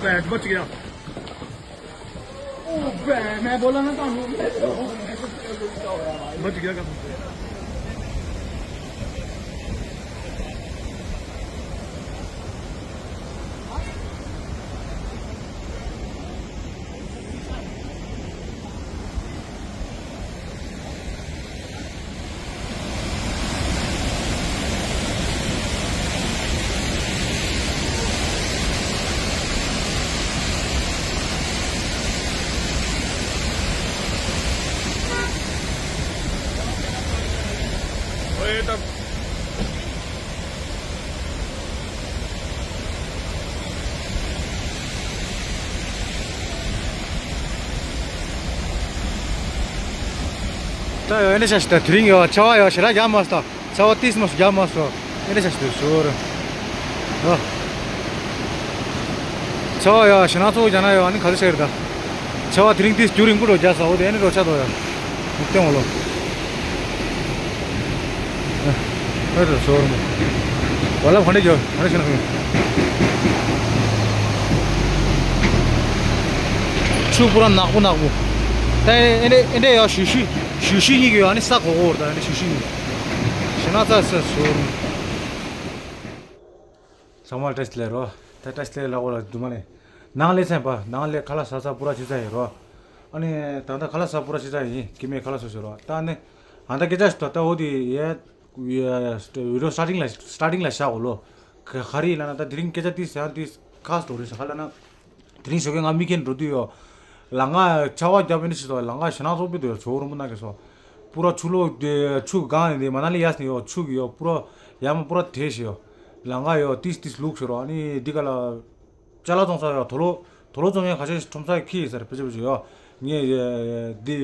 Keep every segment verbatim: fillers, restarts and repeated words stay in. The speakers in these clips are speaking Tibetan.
बच गया। ओ बे, मैं बोला ना, तो बच गया। ད་ཡོད་ནི་ཤ་ཤི་ད་དེ་རིང་ཡོད་ཆ་བ་ཡོད་ཤི་ར་རྒྱ་མ་སྟ། ཚ་བ་ཏིས་མ་སུ་རྒྱ་མ་སོ། ཨེ་རེ་ཆ་ཞིག་ཏུ་ཟུར། ཨ། ཚ་བ་ཡ་ཞེ་ན་ཚོ་རྒྱ་ན་ཡ་ཨ་ནི་ག་ཚོད་ཟེར་ད། ཚ་བ་དེ་རིང་ཏིས་རྒྱུ་རིང་པོ་འགྲོ་རྒྱ་ས་འོ་དེ་ཨ་ནི་རོ་ཆ་དོ་ཡ། མུག་སྟེང་འོ་ལོ། ཨ། ཨེ་རེ་ཟུར་མོ། བ་ལ་ག་འདྲ་རྒྱུ་ག་འདྲ་ཞེ་ན་ཁུ། ཆུ་པུ་ར་ནག་པོ་ནག་པོ། ད་ཨེ་འདྲ་ཨེ་འདྲ་ཡ་ཞུ་ཤི་ཞུ་ཤི་གཉིས་ཀྱི་ཡ་ཨ་ནི་ས་གོ་གོ་ར་ད་ཨེ་འདྲ་ཞུ་ཤི་གཉིས། ཞེ་ན་ཚ་ས་ཟུར་མོ། ཚང་མ་བཀྲ་ཤིས་བདེ་ལེགས་རོ། ད་བཀྲ་ཤིས་བདེ་ལེགས་ལབ་དགོས་ལ་རྫུན་མ་ནས། ནང་ལས་ཚན་པ་ནང་ལས་ཁ་ལག་ཟ་ས་པུ་ར་ཆི་ཚ་ཡིན་རོ། ཨ་ནི་ད་ལྟ་ཁ་ལག་ཟ་པུ་ར་ཆི་ཚ་ཡིན་ཀི་མེད་ཁ་ལག་ཟ་ཞོ་རོ། ད་ནི་ཨ་ད་སྐད་ཆ་ཞིག་ད་ད་འོ་དེ་ཡས་བི་ཌིའོ་སི་ཊར་ཊིང་ལ་ཊར་ཊིང་ལ་བཞག་གོ་ལོ། ག་རེ་ལབ་ན་ད་དེ་རིང་སྐད་ཆ་དེ་ཟེར་ཡང་དེ་ཁ་སྟོ་རེ་ཟ་ཁ་ལབ་ན། དེ་རིང་ཞོགས་ཀས་ང་མི་ཁེན་འགྲོ་དུས་ཡོ། ལམ་ཁ་ཆར་པ་བརྒྱབ་ཨེ་འདྲ་ཞིག་འདུག་ལམ་ཁ་ཞེ་ན་ཚོགས་པི་འདུག་ཡོ་ཇོ་རུ་མུ་ན་གི་སོ། པུ་ར་ཆུ་ལོག་དེ་ཆུ་གང་ཡིན་དེ་མ་ན་ལི་ཡ་སི་ནི་ཡོ་ཆུ་གི་ཡོ་པུ་ར་ཡ་མ་པུ་ར་དེ་ཞིག་ཡོ། ལམ་ཁ་ཡོ་ཏིས་ཏིས་ལུག་ཞིག་རོ་ཨ་ནི་འདི་ག་ལ། ཅ་ལག་བཙོང་ས་ཡོ་དོ་ལོ། དོ་ལོ་བཙོང་མཁན་ཁ་ཤས་ཁྲོམ་ས་ཁྱི་ཡིན་ས་རེད་པེ་ཅི་པེ་ཅི་ཡོ། ངས་འདི་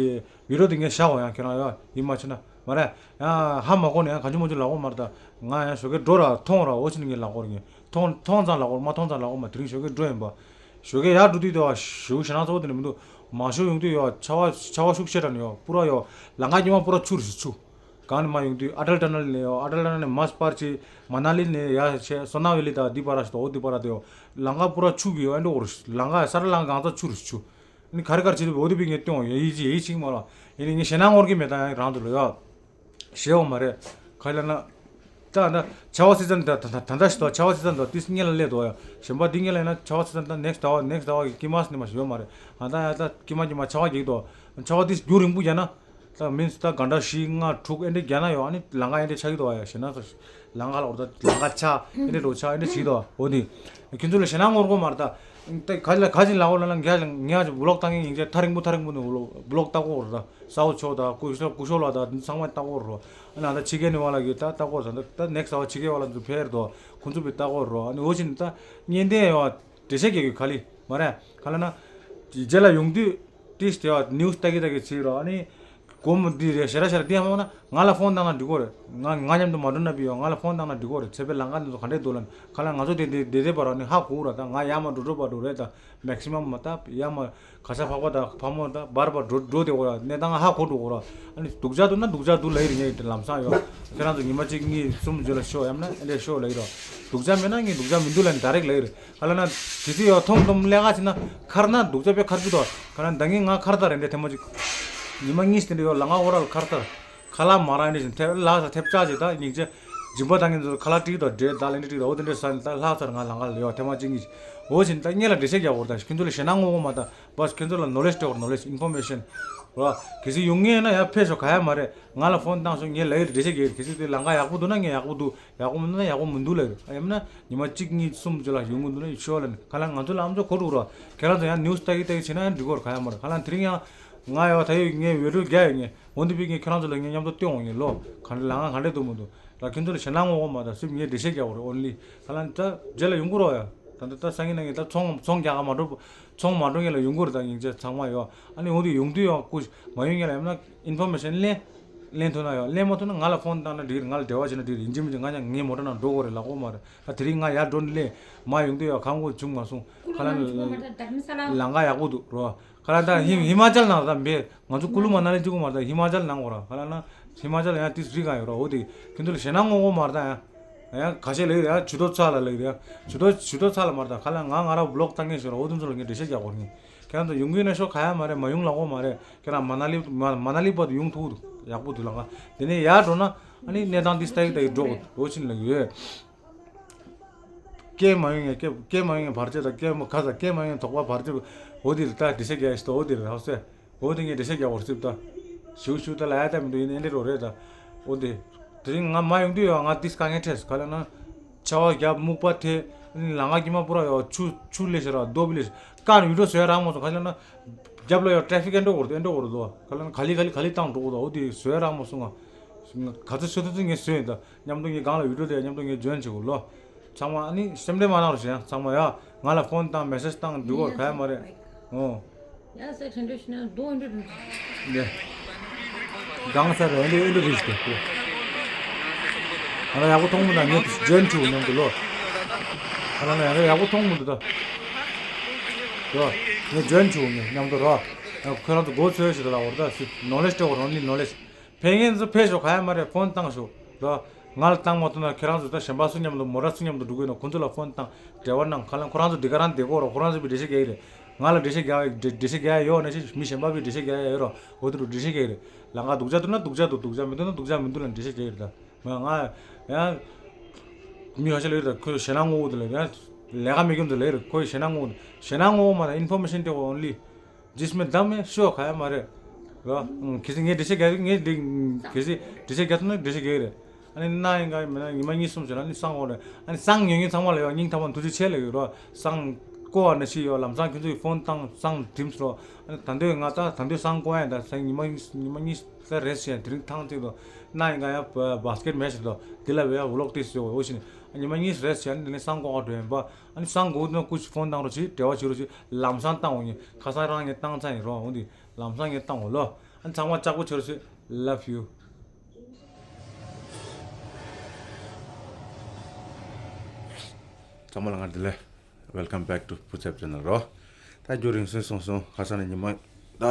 བི་ཌིའོ་འདི་ངས་བཞག་གོ་ཡང་ཁྱེད་རང་ཡོ་ཡིན་མ་ཕྱིན་ན་མ་རེད། ཡང་ཧ་མ་གོ་ནས་ཡང་གང་བྱུང་མ་བྱུང་ལབ་གོ་མ་རེད་ད། ང་ཡང་ཞོགས་ཀས་འགྲོ་ར་མཐོང་ར་འོ་ཕྱིན་ངས་ལབ་གོ་ར་ངས་མཐོང་མཐོང་ཙང་ལབ་གོ་ར་མ་མཐོང་ཙང་ལབ་གོ་མ། དེ་རིང་ཞོགས་ཀས་འགྲོ་ཡིན་པ། ཞོགས་ཀས་ཡར་འགྲོ་དུས་དེ་བ་ཞུ་ཞེ་ན་ཚོགས་དེ་ནས་མི་འདུག་མ་ཞོགས་ཡོང་དུས་ཡོ་ཆར་པ་ཆར་པ་ཤུགས་ཆེ་དྲགས་ནས་ཡོ་པུ་ར་ཡོ་ལམ་ཁ་ཉི་མ་པུ་ར་ཆུ་རུ་ཆུ། གང་ནས་མ་ཡོང་དུས་ཨ་ཊལ་ཊ་ནལ་ནས་ཡོ་ཨ་ཊལ་ཊ་ནལ་ནས་མ་སྤར་ཆེ་མ་ན་ལི་ནས་ཡ་ཆེ་སོ་ན་ཝེ་ལི་དང་འདི་པ་ར་ཞིག་ཏོ་འོ་འདི་པ་ར་དེ་ཡོ་ལམ་ཁ་པུ་ར་ཆུ་གི་ཡོ་ཨེ་འདྲ་འོ་རུ་ལམ་ཁ་ས་ར་ལམ་ཁ་གང་ཚ་ཆུ་རུ་ཆུ། ནི་ག་རེ་ག་རེ་བྱེད་དུས་འོ་དེ་པི་ངས་སྟོན་འོ་ཡ་ཡི་ཅི་ཡི་ཅིག་མ་ལ་ཡིན་ནི་ངས་ཞེ་ན་ངོར་གི་མེད་ད་ཡང་རང་དུ་ལོ་ཡོ། ཞེ་འོ་མ་རེད། ག་ལ་ན། ད་ད་ཆར་པ་སི་ཛན་ད་ད་ད་ད་ཞིག་ཏོ་ཆར་པ་སི་ཛན་ཏོ་ཏིས་ཉེ་ལ་ལས་ཏོ་ཡ། གཞན་པ་འདི་ཉེ་ལ་ཡིན་ན་ཆར་པ་སི་ཛན་ད་ནེག་སི་ཊི་ཟླ་བ་ནེག་སི་ཊི་ཟླ་བ་གི་ཀི་མ་སི་ནི་མ་ཞིག་ཡོད་མ་རེད། ཨ་ད་ཡ་ད་ཀི་མ་ཀི་མ་ཆར་པ་གི་ཏོ། ཆར་པ་ཏིས་རྒྱུ་རིང་པོ་རྒྱག་ན། ད་མིན་སི་ད་ག་འདྲ་བཞི་ལྔ་དྲུག་ཨེ་འདྲ་རྒྱག་ན་ཡོ་ཨ་ནི་ལམ་ཁ་ཨེ་འདྲ་ཆགས་ཀྱི་ཏོ་ཡ་ཞེ་ན་ས། ལམ་ཁ་ལ་འོར་ད་ལམ་ཁ་ཆགས་ཨེ་འདྲ་འགྲོ་ཆགས་ཨེ་འདྲ་བྱེད་ཏོ་འོ་ནི། ཁྱོད་ཚོ་ལ་ཞེ་ན་ངོར་གོ་མ་རེད་ད། ད་ག་ལ་ག་ཅིག་ལ་འོ་ལ་ན་ངས་ངས་ཅིག་བི་ལོག་བཏང་ངེས་ཡིན་ཅེ་ཐ་རིང་པོ་ཐ་རིང་པོ་ནི་བི་ལོག་བི་ལོག་ལྟ་གོ་རེད་ད། ས་འོ་ཆོག་ད་སྐུ་ཞོ་སྐུ་ཞོ་ལ་ད་ཚང་མ་ལྟ་གོ་རོ། ཨ་ན་ད་ཕྱི་རྒྱལ་ནི་བ་ལ་གི་ད་ལྟ་གོ་ད་ད་ནེག་སི་ཊི་བ་ཕྱི་རྒྱལ་བ་ལ་ཚུ་ཕེར་དོ་ཁོང་ཚོ་བི་ལྟ་གོ་རོ། ཨ་ནི་འོ་ཅི་ནི་ད་བརྙན་ལྡན་ཡོད་བ་འགྲེལ་བཤད་རྒྱག་གི་ག་ལི་མ་རེད་ག་ལ་ན། རྗེས་ལ་ཡོང་དུས་ཏིས་དེ་བ་ནིའུ་སི་ལྟ་གི་ལྟ་གི་བྱེད་རོ། ཨ་ནི་སྒོར་མོ་འདི་རེད་ཞེ་ར་ཞེ་ར་འདི་ཧ་མ་ན་ང་ལ་ཕོན་བཏང་ན་འགྲིག་གོ་རེད། ང་ང་མཉམ་དུ་མ་འགྲོ་ན་བི་ཡོ་ང་ལ་ཕོན་བཏང་ན་འགྲིག་གོ་རེད། ཚེ་འཕེལ་ལམ་ཁ་འདི་ཚོ་ག་འདྲས་འདུག་ལ་ཁ་ལ་ང་ཚོ་དེ་དེ་དེ་དེ་བར་ནི་ཧ་གོ་ར་ད་ང་ཡར་མར་འགྲོ་འགྲོ་བར་འགྲོ་རེད་ད། མེག་སི་མམ་མ་ད་ཡར་མར་ག་ས་ཕག་པ་དང་ཕག་མོ་དང་བར་བར་འགྲོ་འགྲོ་དེ་འོ་ར་གནས་སྟངས་ཧ་གོ་འགྲོ་འོ་ར། ཨ་ནི་སྡུག་ཅག་འདུག་ན་སྡུག་ཅག་འདུག་ལ་ཡིར་ངས་ལམ་སང་ཡོད། ཁྱེད་རང་ཚོ་ཉི་མ་གཅིག་གཉིས་གསུམ་བརྗོད་ལ་ཤོག་ཡམ་ན་ཨེ་འདྲས་ཤོག་ལ་ཡིར་རོ། སྡུག་ཅག་མེད་ན་ངས་སྡུག་ཅག་མི་འདུག་ལ་ནི་ད་རེག་ལ་ཡིར་ཁ་ལ་ན། དེ་དུས་ཡོད་ཐོང་ཐོང་ལས་ཀ་བྱེད་ན་ཁར་ན་སྡུག་ཅག་པས་ཁར་གི་དོ་ཁ་ལ་ན་ད་ངས་ང་ཁར་ད་རེད་འདྲས་ཐེ་མ་གཅིག་ཉི་མ་གཉིས་དེ་འདྲས་ཡོད་ལ་ང་འོ་ར་ལ་ཁར་ད། ཁ་ལག་མ་རག་ཡིན་ནའི་ཐེབས་ལག་ས་ཐེབས་ཆག་ཅིག་དང་སྙིང་རྗེ། སྦྱིན་པ་བཏང་མཁན་ཚོ་ཁ་ལག་སྤྲད་དང་འབྲས་དང་ལན་སྤྲད་དང་འོ་དེ་འདྲས་ཟ་ནས་ད་ལྷག་ཚར་ང་ལང་ཀ་ལ་ཡོད་ཐེངས་མ་གཅིག་གཉིས། འོ་བཞིན་ད་སྔོན་ལ་འགྲེལ་བཤད་རྒྱག་དགོས་ད་ཁྱོད་ཚོ་ལ་ཞེ་ན་ངོ་གོ་མ་ད་བས་ཁྱོད་ཚོ་ལ་knowledge སྤྲད་དགོས་knowledge information། རོ། གལ་སྲིད་ཡོང་ངེས་ན་ཡང་ཕེབས་ཤོག་ག་ཡ་མ་རེད་ང་ལ་ཕོན་བཏང་ཤོག་ངས་ལ་ཡི་འགྲེལ་བཤད་རྒྱག་གལ་སྲིད་དེ་ལང་ཀ་ཡག་པོ་འདུག་ན་ངས་ཡག་པོ་འདུག་ཡག་པོ་མི་འདུག་ན་ཡག་པོ་མི་འདུག་ལ་ཡོད་ཨ་ཡམ་ན་ཉི་མ་གཅིག་གཉིས་གསུམ་བཅུ་ལ་ཡོང་གི་འདུག་ན་ཤོག་ལ་ནི་ཁ་ལ་ང་ཚོ་ལ་ཨམ་ཚོ་གོ་འགྲོ་རོ། ཁྱེད་རང་ཚོ་ཡང་news ལྟ་གི་ལྟ་གི་བྱེད་ན་ཡང་འགྲིག་གོ་ར་ག་ཡ་མ་རེད་ཁ་ལ་དེ་རིང་ཡང་། ང་ཡོད་ད་ཡོད་ངས་video རྒྱག་ཡོད་ངས་འོན་ཏེ་བི་ངས་ཁྱེད་རང་ཚོ་ལ་ངས་མཉམ་དུ་སྟོན་འོང་ངས་ལོ། ག་འདྲ་ལ་ང་ག་འདྲས་འདུག་མི་འདུག་ལ་ཁྱེད་ཚོ་ལ་ཞེ་ན་ངོ་གོ་མ་ད་སུབ་ངས་འགྲེལ་བཤད་རྒྱག་གོ་རེད་only། ཁ་ལ་ད་རྗེས་ལ་ཡོང་གི་རོགས་ཡ། ད་ད་ད་སང་ཉིན་ན་ངས་ད་ཚོང་ཚོང་རྒྱག་ག་མ་འགྲོ་ཚོང་མ་འགྲོ་ངས་ལ་ཡོང་གི་རེད་ད་སྙིང་རྗེ་ཚང་མ་ཡོད་ཨ་ནི་འོན་ཏེ་ཡོང་དུས་ཡོད་སྐུ་མ་ཡོང་ངས་ལ་ཡང་ན་information ལེན་ལེན་ཐུབ་ན་ཡོད་ལེན་མ་ཐུབ་ན་ང་ལ་ཕོན་བཏང་ན་འགྲིག་རེད་ང་ལ་འབྲེལ་བ་བྱེད་ན་འགྲིག་རེད་ཡིན་གཅིག་མིན་གཅིག་ང་ཀྱང་ངའི་མོ་ཊ་ནང་འགྲོ་དགོས་རེད་ལབ་གོ་མ་རེད་ད་དེ་རིང་ང་ཡར་འགྲོ་ནས་ལེན་མ་ཡོང་དུས་ཡོད་ཁང་གོ་བྱུང་མ་སོང་ཁ་ལ་ལང་ཀ་ཡག་པོ་འདུག་རོ། ཁ་ལ་ད་ཧི་ཧི་མ་ཅལ་ནང་ད་འབད། ང་ཚོ་ཀུ་ལུ་མ་ན་ལི་གཅིག་གོ་མ་ད་ཧི་མ་ཅལ་ནང་གོ་ར་ཁ་ལ་ན་ཧི་མ་ཅལ་ཡང་ཏིས་རི་གང་ཡོད་ར་འོ་དེ་ཁྱོད་ཚོ་ལ་ཞེ་ན་ངོ་གོ་མ་ར་ད་ཡང་ ཡང་ཁ་ཤས་ལབ་ཡོད། ཡང་ཇུས་གཏོགས་ཚ་ལ་ལབ་ཡོད། ཡང་ཇུས་གཏོགས་ཇུས་གཏོགས་ཚ་ལ་མ་རེད། ད་ཁ་ལ་ང་ང་རང་བི་ལོག་བཏང་མཁན་ཞིག་རེད། འོ་དེ་ཚོ་ལ་ངས་འགྲེལ་བཤད་རྒྱག་དགོས་རེད། ཁྱེད་རང་ཚོ་ཡོང་གི་ཡིན་ན་ཤོག། ག་ཡང་མ་རེད། མ་ཡོང་ལབ་དགོས་མ་རེད། ཁྱེད་རང་མ་ན་ལི་མ་ན་ལི་བར་དུ་ཡོང་ཐུབ་འདུག། ཡག་པོ་འདུག་ལ། ང་དེ་ནས་ཡར་འགྲོ་ན་ཨ་ནི་གནས་སྟངས་འདི་སྟ་ཡི་སྟ་ཡི་འགྲོ་འོ་ཕྱིན་ལ་ཡོད། སྐད་མ་ཡོང་ངས་སྐད་སྐད་མ་ཡོང་ངས་བར་ཆད་དང་སྐད་མ་ག་ས་སྐད་མ་ཡོང་ངས་དོགས་པ་བར་ཆད་འོ་དེ་རེད། ད་འགྲེལ་བཤད་རྒྱག་ཡ་ཞིག་འོ་དེ་རེད། ཧ་སེ། འོ་དེ་ངས་འགྲེལ་བཤད་རྒྱག་དགོས་རེད་ད། ཞུ་ཞུ་ད་ལ་ཡ་ད་མི་འདུག། ཡིན་ཨེ་འདྲ་རོ་རེད་ད། འོ་དེ། དེ་རིང་ང་མ་ཡོང་དུས་ཡོད། ང་ཏིས་དཀའ་ངལ་འཕྲད་སོང་། ག་ལ་ན། ཆར་པ་བརྒྱབ། སྨུག་པ་ཐེབས། ལ་ང་དཀྱིལ་མ་པུ་ར་ཡོད། ཆུ་ཆུ་ལས་ཤར་རྡོ་བི་ལས་ཀར་ཡུ་ཊུབ་བཟོ་ཡ་རག་མ་སོང་། ག་ལ་ན། རྒྱབ་ལ་ཡོད་ཊེ་ཕིག་ཨེ་འགྲོ་གོ་རེད། ཨེ་འགྲོ་གོ་རེད་དོ། ག་ལ་ན་ག་ལི་ག་ལི་ག་ལི་བཏང་འགྲོ་གོ་རེད། འོ་དེ་བཟོ་ཡ་རག་མ་སོང་ང་། ག་ཚོད་བཟོ་ཐུབ་ཚོད་ངས་བཟོས་ཡིན་ད། མཉམ་དུ་ངས་སྒང་ལ་ཡུ་ཊུབ་དེ་མཉམ་དུ་ངས་ཇོ་ཡིན་བྱེད་དགོས་ལོ། ཚང་མ་ཨ་ནི་སེམས་ཁྲལ་མ་གནང་རོགས་ཞེས། ཚང་མ་ཡ་ང་ལ་ཕོན་བཏང་མེ་སེཇ་བཏང་འདྲི་བར་ག་ཡ་མ་རེད། ཨོ། ཡ་སེ་ཁྲེན་ཏྲེ་ཤི་ན་རྡོ་འདྲ་འདྲ། ནས། སྒང་ས་རེད། འདི་ཨེ་འདྲ་རེད་ཞིག་དེ། ང་ལ་ཡག་པོ་མཐོང་མི་འདུག། ངས་ཇོན་ཆུ་མཉམ་དུ་ལོ། ང་ལ་ཡག་ཡག་པོ་མཐོང་མི་འདུག་ད། ཡོ། ངས་ཇོན་ཆུ་ངས་མཉམ་དུ་རོ། ཁོ་རང་ཚོ་མགོ་ཚོས་ཞིག་ལ་འོར་ད་སི་ནོ་ལེཇ་སྟེ་འོར་ཨོན་ལི་ནོ་ལེཇ། ཕན་ངན་ཚོ་ཕེབས་ཤོག། ག་ཡ་མ་རེད། ཕོན་བཏང་ཤོག་རོ། ང་ལ་བཏང་མ་ཐུབ་ན་ཁྱེད་རང་ཚོ་ད་གཞན་པ་སུ་མཉམ་དུ་མོ་ར་སུ་མཉམ་དུ་འགྲོ་གི་ཡིན་ན་ཁོང་ཚོ་ལ་ཕོན་བཏང་འབྲེལ་བ་གནང་། ག་ལ་ཁོ་རང་ཚོ་འདི་ག་རང་བསྡད་ཀྱི་ཡོད་རོ། ཁོ་རང་ཚོ་བི་འགྲེལ་བཤད་རྒྱག་གི་རེད། ང་ལ་འགྲེལ་བཤད་རྒྱག་འགྲེལ་འགྲེལ་བཤད་རྒྱག་ཡ་ཡོད་ན་ཞིག་མི་གཞན་པ་བི་འགྲེལ་བཤད་རྒྱག་ཡ་ཡོད་རོ། འོ་དེ་རུ་འགྲེལ་བཤད་རྒྱག་གི་རེད། ལ་ང་སྡུག་ཅག་འདུག་ན་སྡུག་ཅག་འདུག། སྡུག་ཅག་མི་འདུག་ན་སྡུག་ཅག་མི་འདུག་ལ་འགྲེལ་བཤད་རྒྱག་གི་རེད་ད། ང་ང་ཡང་མི་ཧ་ཤ་ལ་ཡོད་ད། ཁོས་ཞེ་ན་ངོ་བོ་དེ་ལ་ཡང་ལས་ཀ་མེད་ཀྱོན་དེ་ལ་ཡོད་རེད། ཁོས་ཞེ་ན་ངོ་བོ་ཞེ་ན་ངོ་བོ་མ་ད་ཨིན་ཕོར་མེ་ཤན་སྟེ་འོར་ཨོན་ལི། ཇིས་མེ་དམ་མེ་ཤོ་ག་ཡ་མ་རེད། རོ། ཁྱེད་ཚོ་ངས་འགྲེལ་བཤད་རྒྱག་ངས་འགྲེལ་ཁྱེད་ཚོས་འགྲེལ་བཤད་རྒྱག་ཐུབ་ན་འགྲེལ་བཤད་རྒྱག་གི་རེད། ཨ་ནི་ན་ཡིན་ག་མིན་ན་ཉི་མ་གཉིས་གསུམ་ཟེར་ན་ཨ་ནི་སང་འོང་རེད། ཨ་ནི་སང་ཉོ་མཁན་ཚང་མ་ལ་ཡོད་སྙིང་ཐག་པ་ཐུགས་རྗེ་ཆེ་ལབ་ཡོད་རོ། སང་བཀོ་བ་ནི་ཤི་ཡོད། ལམ་སང་ཁྱེད་ཚོས་ཕོན་བཏང་སང་འགྲིམས་རོ། ཨ་ནི་ད་འདོད་ང་ད་ད་འདོད་སང་བཀོ་ཡ་ད་སང་ཉི་མ་གཉིས་ཉི་མ་གཉིས་ད་རེས་བྱས་དེ་རིང་ཐང་གཅིག་ཏུ་ན་ཡིན་ག་ཡ་བ་སི་ཀེ་ཊི་མེ་ཆི་དོ་དེ་ལ་བས་ཡ་ཝི་ལོག་ཏིས་ཡོད་འོ་ཤི་ནི། ཉི་མ་གཉིས་རེས་བྱས་ཨ་ནི་དེ་ནས་སང་བཀོ་ག་འགྲོ་ཡིན་པ། ཨ་ནི་སང་དགོས་ན་སྐུ་མཁྱེན་ཕོན་བཏང་རོགས་བྱེད། འབྲེལ་བ་བྱེད་རོགས་བྱེད། ལམ་སང་བཏང་འོང་ངས། ཁ་སང་རང་ངས་བཏང་ཚར་ཡིན་རོགས། འོང་དེ་ལམ་སང་ངས་བཏང་འོང་ལོ། ཨ་ནི་ཚང་མ་ལྕགས་པོ་བྱེད་རོགས་བྱེད། Love you། ཚང་མ་ལ་ང་བདེ་ལེགས། Welcome back to Puchep Channel རོ། ད་རྒྱུ་རིང་སོང་སོང་སོང་། ཁ་སང་ནས་ཉི་མ་ད་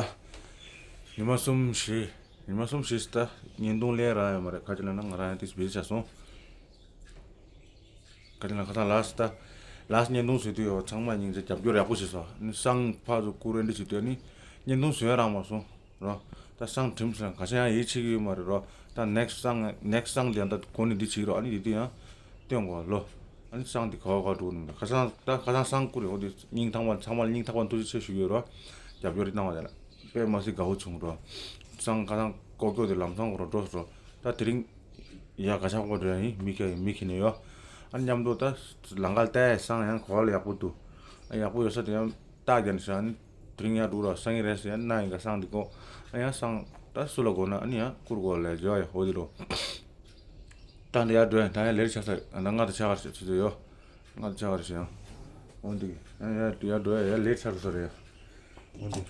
ཉི་མ་གསུམ་བཞི་ཉི་མ་གསུམ་བཞི་ད་བརྙན་ཐུང་ལེན་རག་ཡོད་མ་རེད། ཁ་ཅིག་ལ་ན་ང་རང་ཡང་ཏིས་བི་ཟི་ཆགས་སོང་། ག་དེ་ན་ཁ་སང་ལཱ་སི་ད་ལཱ་སི་བརྙན་ཐུང་བཟོས་དུས་ཡོད་ཚང་མ་སྙིང་རྗེ་རྒྱབ་སྐྱོར་ཡག་པོ་བྱས་སོང་། ནི་སང་ཕར་ཚུར་བསྐུར་ཨེ་འདྲ་བྱེད་དུས་ནི་བརྙན་ཐུང་བཟོས་ཡ་རག་མ་སོང་རོ། ད་སང་འགྲིམས་སོང་། ཁ་སང་ཡང་ཡིད་ཆེས་ཀྱི་ཡོད་མ་རེད་རོ། ད་ནེག་སི་སང་ནེག་སི་སང་དེ་ད་གོ་ནི་འདི་བྱེད་རོ། ཨ་ནི་དེ་དུས་ཡང་སྟོན་དགོས་ལོ། ཨ་ནི་སང་དེ་ག་བ་ག་འགྲོ་ནི་མ་རེད། ཁ་སང་ད་ཁ་སང་སང་བསྐུར་ཡོད་དེ་སྙིང་ཐག་པ་ཚང་མ་སྙིང་ཐག་པ་ཐུགས་རྗེ་ཆེ་ཞུ་གི་ཡོད་རོ། རྒྱབ་སྐྱོར་རེ་གནང་བ་དེ་ལ་དཔེ་མ་སྲིད་དགའ་བོ་བྱུང་རོ། སང་ཁ་སང་ཀོ་ཀྱོ་དེ་ལམ་སང་གོ་རོ་འགྲོ་སོང་རོ། ད་དེ་རིང་ཡ་ག་ཆག་པོ་རེད། ཡིན་མི་ཁ་ཡིན་མི་ཁ་ནས་ཡོ། ཨ་མཉམ་དུ་ད་ལང་ཀར་ལྟ་ཡ་སང་ཡང་གོ་ལ་ཡག་པོ་འདུག། ཨ་ཡག་པོ་ཡོད་ས་དེ་ཡང་རྟགས་རྒྱན་ཤ་ནི་དེ་རིང་ཡང་འགྲོ་ར་སང་ཡིན་རེད་ཟེར་ཡང་ན་ཡིན་ག་སང་འདི་གོ། ཨ་ཡང་སང་ད་སུ་ལ་གོ་ན་ཨ་ནི་ཡང་བསྐུར་གོ་ལ་ཇོ་ཡ་ཧོ་དི་རོ། ད་འདི་ཡར་འགྲོ་ཡ་ད་ཡང་ལེར་ཆགས་ས་ཨ་ད་ང་ད་ཆགས་ག་རེ་ཆགས་ཆགས་ཡོ། ང་ད་ཆགས་ག་རེ་ཆགས་ཡང་འོ་འདི་ཡ་ཡ་ཡར་འགྲོ་ཡ་ཡ་ལེར་ཆགས་རུ་ས་རེད་ཡ། འོ་འདི།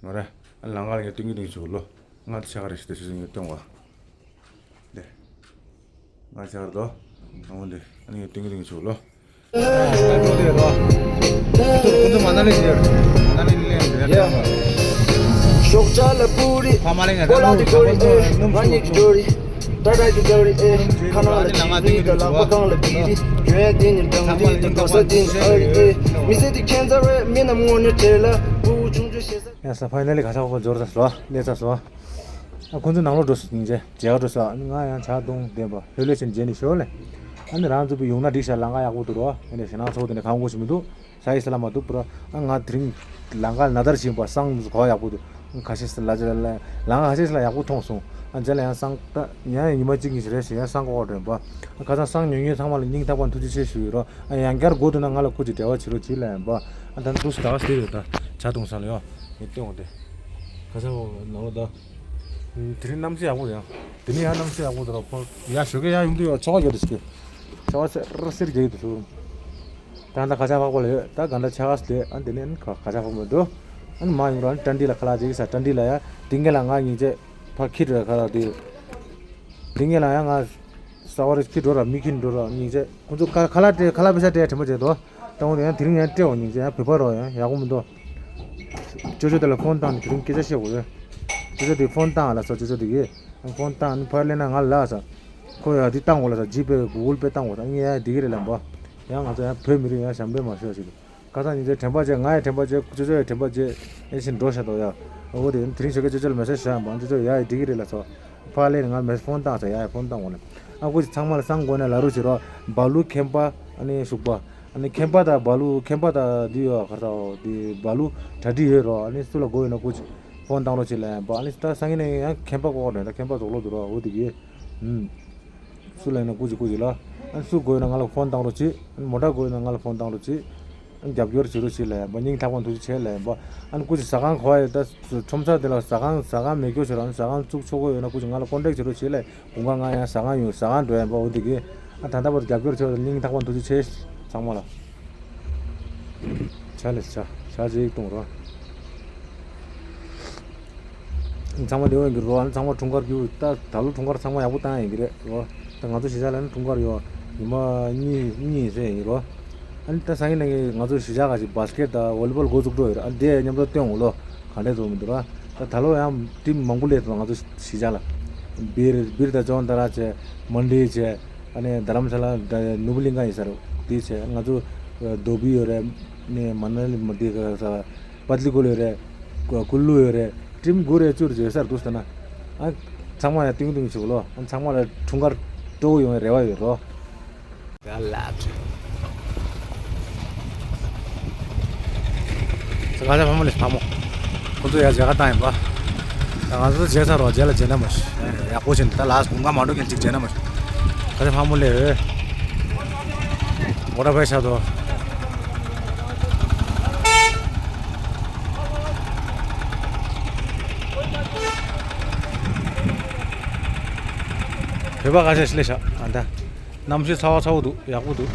ང་རེ། ཨ་ལང་ཀར་ངས་སྟོན་གྱི་འདུག་ཆུག་ལོ། ང་ཆ་ག་རེ་ཞིག་ཏུ་ཞིག་ངས་སྟོན་བ། དེ། ང་ཆ་ག་རེ་དོ། ཨ་འོ་འདི། ཨ་ནི་ངས་སྟོན་གྱི་འདུག་ཆུག་ལོ། ཁོང་ཚོ་མ་ན་ལི་ཞེས། མ་ན་ལི་ལེན་རེད། ཕ་མ་ལེན་རེད། ཁོ་ལ་དེ་ཁོ་རེ་ཨེ། ང་གཉིས་ཀྱི་ཇོ་རེ། ད་ད་ཀྱི་ཇོ་རེ་ཨེ། ཁ་ནང་ལ་ཅི་རེད། ད་ལག་པ་གང་ལ་བི་རེད། གྱོན་ཡ་དེ་ནི་འདྲ་མི་འདུག། ད་གོ་ས་དེ་ནི་ཨ་རེད་ཨེ། མི་ཚེ་དེ་ཁྱད་མཚར་བས་མི་རྣམས་དངོས་གནས་བྲེལ་ལ། ཕྲུ་གུ་ཆུང་ཆུང་བྱེད་ས། ཡ་ས་ཕ་ཡི་ན་ལི་ག་ས་འོག་འབྱོར་ས་སོ། ལས་ས་སོ། ཨ་ཁོང་ཚོ་ནང་ལོགས་འགྲོ་སོང་། སྙིང་རྗེ་མཇལ་ཁ་འགྲོ་སོང་། ཨ་ནི་ང་ཡང་ཇ་བཏུང་བསྡད་པ་ཧོལ་ལེ་ཆེན་མཇལ་ནས་ཤོར་ལེ། ཨ་ནི་རང་ཚོ་བི་ཡོང་ན་འགྲིག་ཤག། ལམ་ཁ་ཡག་པོ་འདུག་རོ། ཨ་ནི་ཞེ་ནང་ཚོགས་དེ་ནས་གང་དགོས་ཞིག་མི་འདུག། ས་ཡི་ས་ལ་མ་འདུག་པུ་ར། ཨ་ང་དེ་རིང་ལམ་ཁ་ནཱ་དར་བྱིན་པ་སང་གོ་ཡག་པོ་འདུག། ཁ་ཤས་ལ་ལམ་ཁ་ཁ་ཤས་ལ་ཡག་པོ་མཐོང་སོང་། ཨ་མཇལ་ལ་ཡང་སང་ད་ཡང་ཉི་མ་གཅིག་གཉིས་ཤིག་རེད་ཞེས་ཡང་སང་གོ་བ་དྲན་པ། ཨ་ཁ་སང་སང་ཉོ་ཉོ་ཚང་མ་ལ་སྙིང་ཐག་པ་ཐུགས་རྗེ་ཆེ་ཞུ་ཡི་རོ། ཨ་ཡང་བསྐྱར་དགོས་འདུག་ན་ང་ལ་སྐུ་མཁྱེན་འབྲེལ་བ་བྱེད་རོགས་གྱིས་ལབ་ཡིན་པ། ཨ་ད་འདུག་སེ་ད་ག་སེ་རེད། ད་ཇ་བཏུང་ས་ལ་ཡོ། ངས་སྟོན་འོང་དེ། ཁ་ཤས་ནང་ལོགས་ད། དེ་རིང་གནམ་གཤིས་ཡག་པོ་རེད། ཡང་དེ་ནས་ཡང་གནམ་གཤིས་ཡག་པོ་འདུག་ར། ཁོ་ཡ་ཞོགས་ཀས་ཡང་ཡོང་དུས་ཡོ་ཆར་པ་རྒྱག་འདུག་ཟེར་གི། ཆར་པ་སེར་སེར་རྒྱག་གི་འདུག་ཟེར། ད་ད་ག་ཆ་ཕག་པ་ལ་ཡོད། ད་ག་འདྲ་ཆ་ག་སེ་ཨ་འདི་ནས་ཁ་ཆ་ཕག་པ་འགྲོ། ཨ་ནི་མ་ཡོང་ར་ཨ་ནི་ཏན་ཏི་ལ་ཁ་ལག་རྒྱག་གི་ས། ཏན་ཏི་ལ་ཡ་དེང་གི་ལ་ང་གཉིས་ཆ་ཕ་ཁྱི་འགྲོ་ཁ་ལག་དེ། དེང་གི་ལ་ཡ་ང་ས་བ་རི་ཁྱི་འགྲོ་ར་མི་ཁྱི་འགྲོ་ར་གཉིས་ཆ་ཁོང་ཚོ་ཁ་ཁ་ལག་སྤྲད་ཁ་ལག་པེ་ས་སྤྲད་དྲན་པ་བྱས་དོ། ད་འོ་དེ་ཡང་དེ་རིང་ཡང་སྤྲད་འོ་གཉིས་ཆ་ཡང་བོད་པ་རོ་ཡང་ཡག་པོ་མི་འདུག། ཅོ་ཅོ་དེ་ལ་ཕོན་བཏང་ནས་དེ་རིང་སྐད་ཆ་བཤད་དགོས་རེད། ཅོ་ཅོ་དེ་ཕོན་བཏང་ཨ་ལ་ས་ཅོ་ཅོ་དེ་གིས། ཕོན་བཏང་ནི་ཕར་ལེན་ན་ང་ལ་ལ་ས། ཁོ་ཡ་འདི་བཏང་དགོས་ལ་ད་ཇི་པེ་གུ་གུལ་པེ་བཏང་དགོས་ད་ངས་ཡ་འདི་གི་རེད་ལབ་པ། ཡང་ང་ཚོ་ཡང་བོད་མི་རིགས་ཡང་ཞབས་འདྲེན་མ་ཤོར་ཞིག་ཁ་སང་ཉིན་མཚན་དྲན་པ་བརྗེད་ང་ཡང་དྲན་པ་བརྗེད་ཅོ་ཅོ་ཡང་དྲན་པ་བརྗེད་ཨེ་ཤི་འགྲོ་ཤ་དོ་ཡ། འོ་དེ་དེ་རིང་ཞོགས་ཀས་ཅོ་ཅོ་ལ་མེ་སེ་ཇི་བྱ་ཡང་བང་ཅོ་ཅོ་ཡ་འདི་གི་རེད་ལ་ཚོ། ཕ་ལེ་ནི་ང་མེ་ཕོན་བཏང་ས་ཡ་ཡ་ཕོན་བཏང་འོ་ནས་ཨ་ཁུ་ཅི་ཚང་མ་ལ་སང་དགོས་ནས་ལ་རུ་ཞིག་རོ། བ་ལུ་མཁན་པ་ཨ་ནི་ཞུགས་པ། ཨ་ནི་མཁན་པ་དང་བ་ལུ་མཁན་པ་དང་འདི་ཡོད་ག་རེ་ཟེར་འདི་བ་ལུ་གྲ་སྒྲིག་ཡོད་རོ། ཨ་ནི་སུ་ལ་དགོས་ཡོད་ན་སྐུ་མཁྱེན་ཕོན་བཏང་རོགས་བྱེད་ལབ་ཡིན་པ། ཨ་ནི་ད་སང་ཉིན་ནས་ཡང་མཁན་པ་བསྐོ་རེད། ད་མཁན་པ་རྫོགས་ལོ་འདུག་རོ། འོ་དེ་གིས་ཨུམ། སུ་ལ་ཡིན་ན་སྐུ་མཁྱེན་སྐུ་མཁྱེན་ལ། ཨ་ནི་སུ་དགོས་ཡོད་ན་ང་ལ་ཕོན་བཏང་རོགས་བྱེད། ཨ་ནི་མོ་ཊ་དགོས་ཡོད་ན་ང་ལ་ཕོན་བཏང་རོགས་བྱེད། ཨ་ནི་རྒྱབ་སྐྱོར་བྱེད་རོགས་བྱེད་ལབ་ཡིན་པ། སྙིང་ཐག་པ་ནས་ཐུགས་རྗེ་ཆེ་ལབ་ཡིན་པ། ཨ་ནི་སྐུ་མཁྱེན་ཟ་ཁང་གོ་ཡ་ད་ཁྲོམ་ས་དེ་ལ་ཟ་ཁང་ཟ་ཁང་མེད་སྐྱོ་བྱེད་རོགས། ཨ་ནི་ཟ་ཁང་བཙུགས་ཆོག་གི་ཡོད་ན་སྐུ་མཁྱེན་ང་ལ་ཀོན་ཊེག་བྱེད་རོགས་བྱེད་ལབ་ཡིན། དགུན་ཁ་ང་ཡང་ཟ་ཁང་ཡོད་ཟ་ཁང་འགྲོ་ཡིན་པ། འོ་འདི་གི་ཨ་ད་ལྟ་བར་རྒྱབ་སྐྱོར་བྱས་སྙིང་ཐག་པ་ཐུགས་རྗེ་ཆེ་ཚང་མ་ལ། ཆ་ལས་ཆ་ཆ་ཅིག་གཏོང་རོགས། ཚང་མ་ལེའུ་ཡིན་གི་རོ། ཨ་ནི་ཚང་མ་འཁྲུངས་སྐར་རྒྱུ་ད་ད་ལོ་འཁྲུངས་སྐར་ཚང་མ་ཡག་པོ་བཏང་ཡིན་གི་རེད་རོ། ད་ང་ཚོ་གཞིས་ཆགས་ལ་ནི་འཁྲུངས་སྐར་ཡོད་ཉི་མ་གཉིས་གཉིས་ཡིན་ཟེར་ཡིན་རོ། ཨ་ནི་ད་སང་ཉིན་ནས་ང་ཚོ་གཞིས་ཆགས་ཁ་ཅིག་བཱ་སི་ཀེ་ཊི་དང་ཝོ་ལི་བོལ་འགོ་བཙུགས་འགྲོ་ཡོད་རེད། ཨ་ནི་དེ་མཉམ་དུ་སྟོན་འོང་ལོ། ག་འདྲས་འགྲོ་མི་འདུག་ར། ད་ད་ལོ་ཡང་ཊིམ་མང་པོ་སླེབས་སོང་ང་ཚོ་གཞིས་ཆགས་ལ། སྦིར་སྦིར་དང་ཅོན་ཏ་ར་བྱས། མན་ཌི་བྱས། ཨ་ནི་རྡ་རམ་ས་ལ་ནུབ་གླིང་ཀ་ཡིན་ས་རེད། དེ་བྱས་ང་ཚོ་དོ་བི་ཡོད་རེད། ནི་མ་ན་ལི་མ་དེ་ག་ས་པད་ལི་ཀུ་ལི་ཡོད་རེད། ཀུ་ལུ་ཡོད་རེད། ཊིམ་དགུ་རེ་བཅུ་རེ་བྱས་ས་རེད་འདུག་ཟེར་ན། ཨ་ཚང་མ་ཡང་ཏིང་ཏིང་བྱེད་དགོས་ལོ། ཨ་ཚང་མ་ལ་འཁྲུངས་སྐར་སྤྲོ་བོ་ཡོང་བའི་རེ་བ་ཡོད་རོ། ཡ་ལ་ཚེ། ས་ག་ས་ཕ་མ་ལས་ཕ་མོ། ཁོ་ཚོ་ཡ་མཇལ་ཁ་བཏང་ཡིན་པ། ད་ང་ཚོ་མཇལ་ཚར་རོ། མཇལ་ལ་མཇལ་ན་མ་ཤི། ཡག་པོ་བྱས་ད་ལ་དགུན་ཁ་མ་འགྲོ་མཁན་ཅིག་མཇལ་ན་མ་ཤི། ག་ས་ཕ་མོ་ལས་འོས། མོ་ཊ་བེ་ཤ་དོ། བོད་པ་ཁ་ཤས་ཤི་ལེ་ཤ་ཨ་ད། གནམ་གཤིས་ཚ་བ་ཚ་བོ་འདུག་ཡག་པོ་འདུག་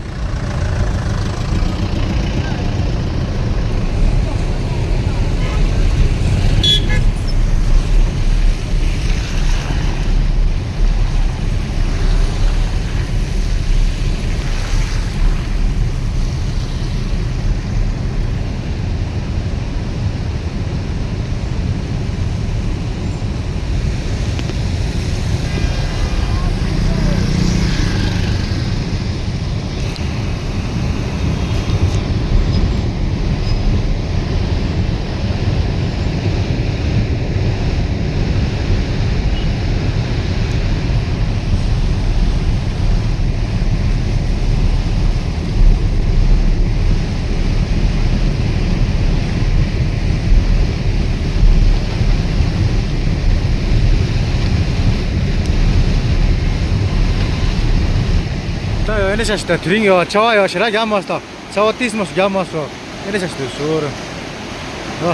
ད་ཡོད་ནི་ཤ་ཤི་ད་དེ་རིང་ཡོད་ཆ་བ་ཡོད་ཞེ་དྲག་རྒྱག་མ་སོང་། ཆ་བ་ཏིས་མ་སོང་རྒྱག་མ་སོང་། ཨེ་འདྲ་ཆ་ཞིག་ཏུ་ཟུར། ཨ།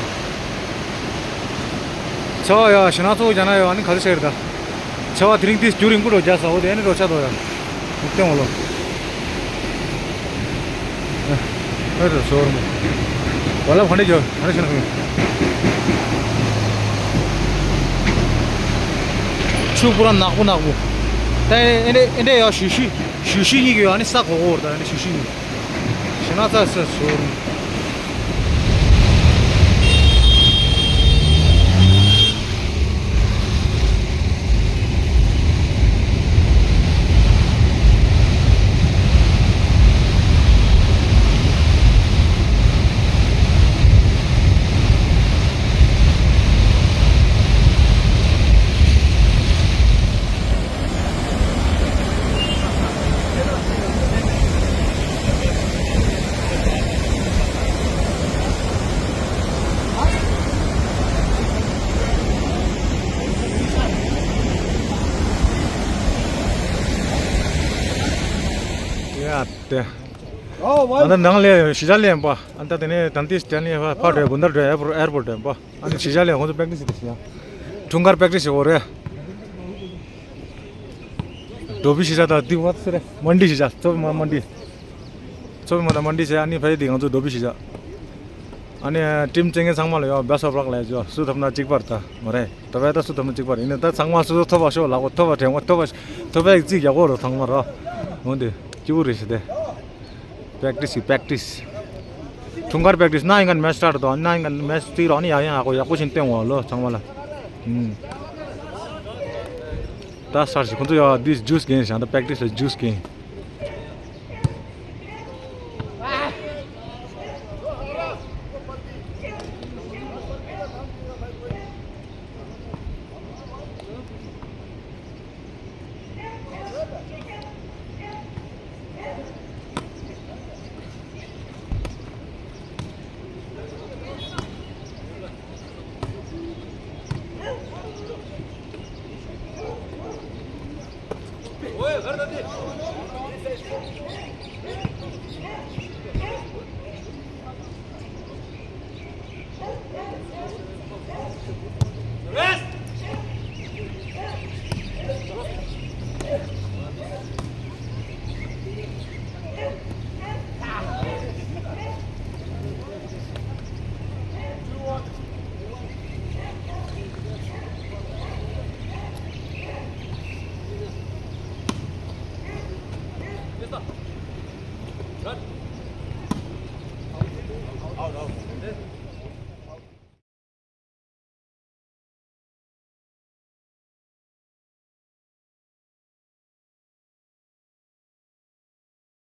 ཆ་བ་ཡ་ཞེ་ན་ཚོ་རྒྱ་ན་ཡོད་ཨ་ནི་ག་ཚོད་ཆ་ཡོད་ད། ཆ་བ་དེ་རིང་ཏིས་རྒྱུ་རིང་པོ་འགྲོ་རྒྱག་ས་འོ་དེ་ཨ་ནི་རོ་ཆ་དོ་ཡ། མུག་སྟེང་འོ་ལོ། ཨ་རོ་ཟུར་མོ། བ་ལ་ཕ་འདྲ་རྒྱོ་ཨ་ནི་ཆ་ན་ཁུ། ཆུ་པུ་ར་ནག་པོ་ནག་པོ། ད་ཨེ་འདྲ་ཨེ་འདྲ་ཡ་ཞུ་ཞུ། ཞུ་ཤི་གཉིས་ཀྱི་ཡོད་ཨ་ནི་ས་གོ་གོ་ར་ད་ཨ་ནི་ཞུ་ཤི་གཉིས། ཞེ་ན་ཚ་ས་སོ་རུ། ཡ་ཏེ། ཨ་ད་ནང་ལས་གཞིས་ཆགས་ལས་ཡིན་པ། ཨ་ད་དེ་ནས་དན་ཏིས་དེ་ནས་ཕར་འགྲོ་དགོན་དར་འགྲོ་ཨེར་པོར་ཨེར་པོར་འགྲོ་ཡིན་པ། ཨ་ནི་གཞིས་ཆགས་ལས་ཁོང་ཚོ་པེག་ཊིས་དེ་ཤི་ཡ། འཁྲུངས་སྐར་པེག་ཊིས་བྱེད་དགོས་རེད། འགྲོ་བི་གཞིས་ཆགས་དང་དེ་བ་ཚེ་རེད་མན་ཌི་གཞིས་ཆགས་ཚོ་བི་མ་མན་ཌི། ཚོ་བི་མ་དང་མན་ཌི་བྱས་ཨ་ནི་ཕ་ཡི་དེ་ང་ཚོ་འགྲོ་བི་གཞིས་ཆགས། ཨ་ནི་ཊིམ་བཅས་མཁན་ཚང་མ་ལ་ཡོད་best of luck ལབ་ཡོད། སུ་ཐོབ་ན་གཅིག་པར་ད་མ་རེད། ཐོབ་ཡ་ད་སུ་ཐོབ་ན་གཅིག་པར་ཡིན་ན་ད་ཚང་མ་སུ་ཐོབ་པ་ཤོག་ལག་པ་ཐོབ་པ་དྲན་པ་ཐོབ་པ་ཐོབ་པའི་རྩིས་རྒྱག་གོ་རོ་ཚང་མ་རོ། འོན་ཏེ་སྐྱིད་པོ་རེད་ཤི་དེ། པེག་ཊིས་ཀྱི་པེག་ཊིས། འཁྲུངས་སྐར་པེག་ཊིས་ན་ཡིན་གན་མེ་ཆི་སི་ཊར་ཊི་དང་ན་ཡིན་གན་མེ་ཆི་སི་ཊི་རོགས་ནི་ཡང་ཡང་ཡག་པོ་ཡག་པོ་ཞིག་སྟོན་འོང་ལོ་ཚང་མ་ལ། ཨུམ། ད་སར་ཞིག་ཁོང་ཚོ་ཡ་འདི་ཇུས་གིན་བཞག་ད་པེག་ཊིས་ལ་ཇུས་གིན། Out, out.